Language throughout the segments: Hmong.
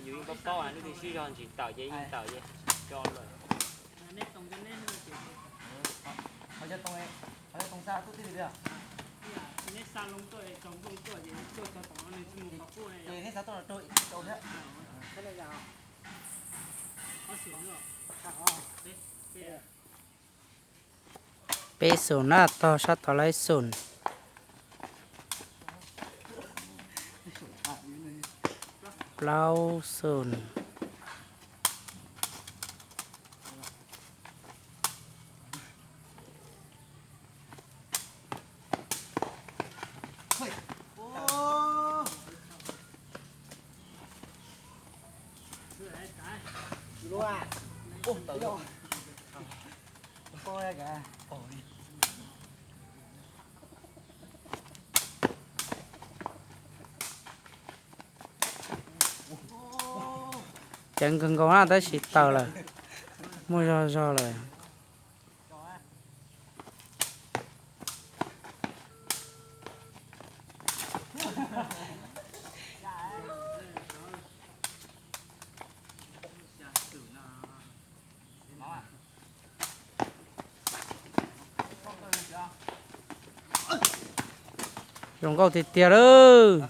Yus yeej paub paub lub twg sib zog ntsis tawm ces yeej tawm ces tso lawm. Peb xum na, tog sab tod lawm xum. Plaub xum. Ceev kawg nkaus na tab sis tawm lawm, muaj zog zog lawm. Zoo nkauj tiag tiag lawm.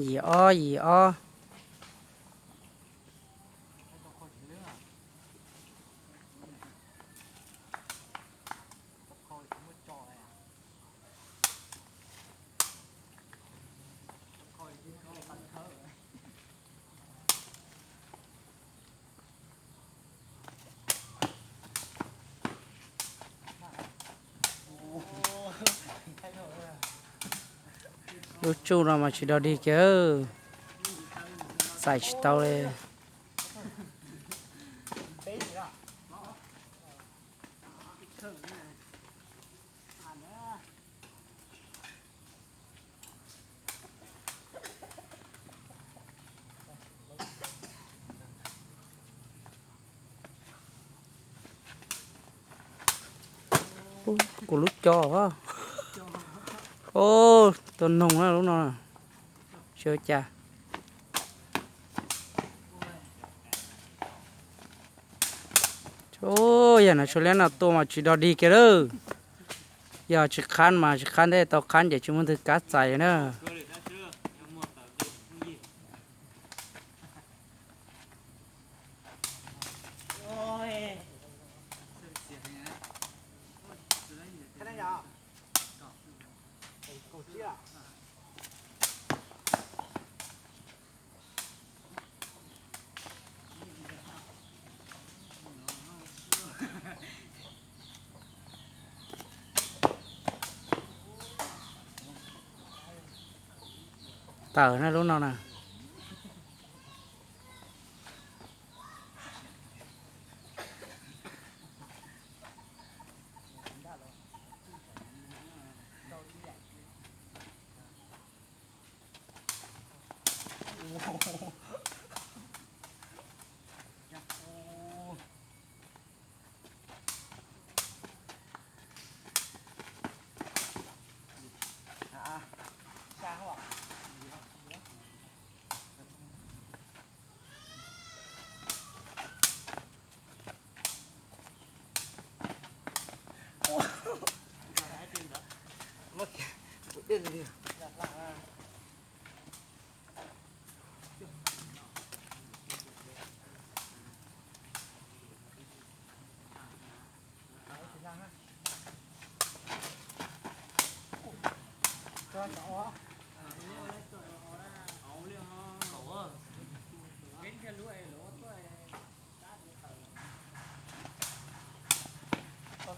Yim ob, yim ob. Lub tsuj no mas tsis dog dig kiag, txais tsis tau li. Kuv lub co, o, tua noog na lub no, tsis ua cas. Yam no tsuas liab no tua mas tsis dog dig kiag lawm. Yog tsis qhab mas tsis qhab, ntej tau qhab ces tsis muaj leej twg kav txais na. Tawm na lub no na.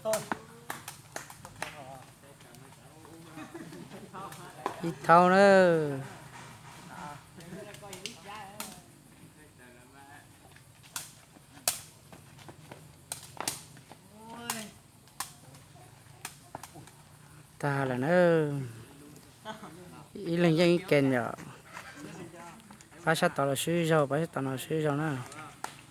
Ib thaub na. Tag lawm na. Ib leeg yeej ib ke yom. Pab sab tod los swb zaug, pab sab tod no swb zaug na.